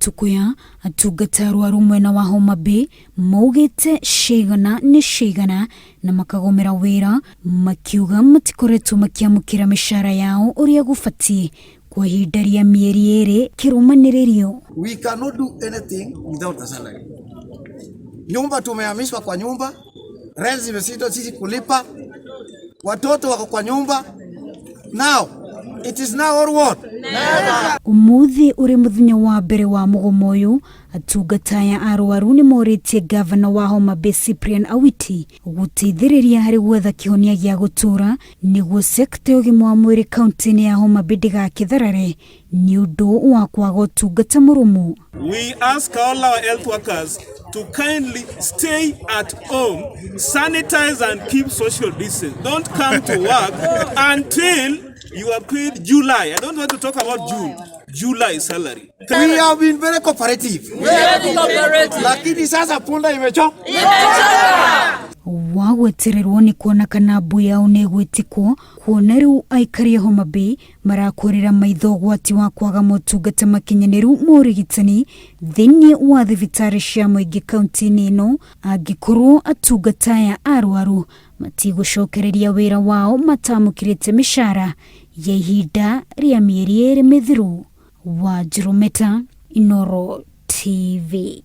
Matukũ ya atungata arwaru mwena wa Homa Bay maugĩte ciigana nĩ ciigana na makagomera wĩra makiuga matikoretwo makĩamũkĩra mĩcara yao ũrĩa gũbatiĩ kwa ihinda rĩa mĩeri ĩrĩ kĩrũmanĩrĩrio. We cannot do anything without the salary. Nyumba tumehamishwa kwa nyumba, rent zimeshindwa sisi kulipa, watoto wako kwa nyumba. Now, it is now or what? Umuthi ũrĩ mũthenya wa mbere wa mũgomo ũyũ, atungata aya arwaru nĩ morĩtie ngavana wa Homa Bay Cyprian Awiti gũteithĩrĩria harĩ gwetha kĩhonia gĩa gũtũũra nĩguo sekta ya ũgima wa mwĩrĩ kaunti-inĩ ya Homa Bay ndĩgakĩtharare nĩ ũndũ wa kwaga ũtungata mũrũmu. We ask all our health workers to kindly stay at home, sanitize and keep social distance. Don't come to work until you are paid July. I don't want to talk about June. July salary. We have been very cooperative. Very cooperative. Lakini sasa punda imechoka. Wa gwetererwo nĩ kuona kana mbu yao nĩ ĩgwĩtĩkwo kuona rĩu aikari a Homa Bay marakorera maitho ũgwati wa kwaga motungata makinyanĩru ma ũrigitani thĩinĩ wa thibitarĩ cia mũingĩ kaunti-inĩ ĩno angĩkorwo atungata aya arwaru matigũcokereria wĩra wao matamũkĩrĩte mĩcara ya ihinda rĩa mĩeri ĩrĩ mĩthiru. Wanjirũ Meta, Inooro TV.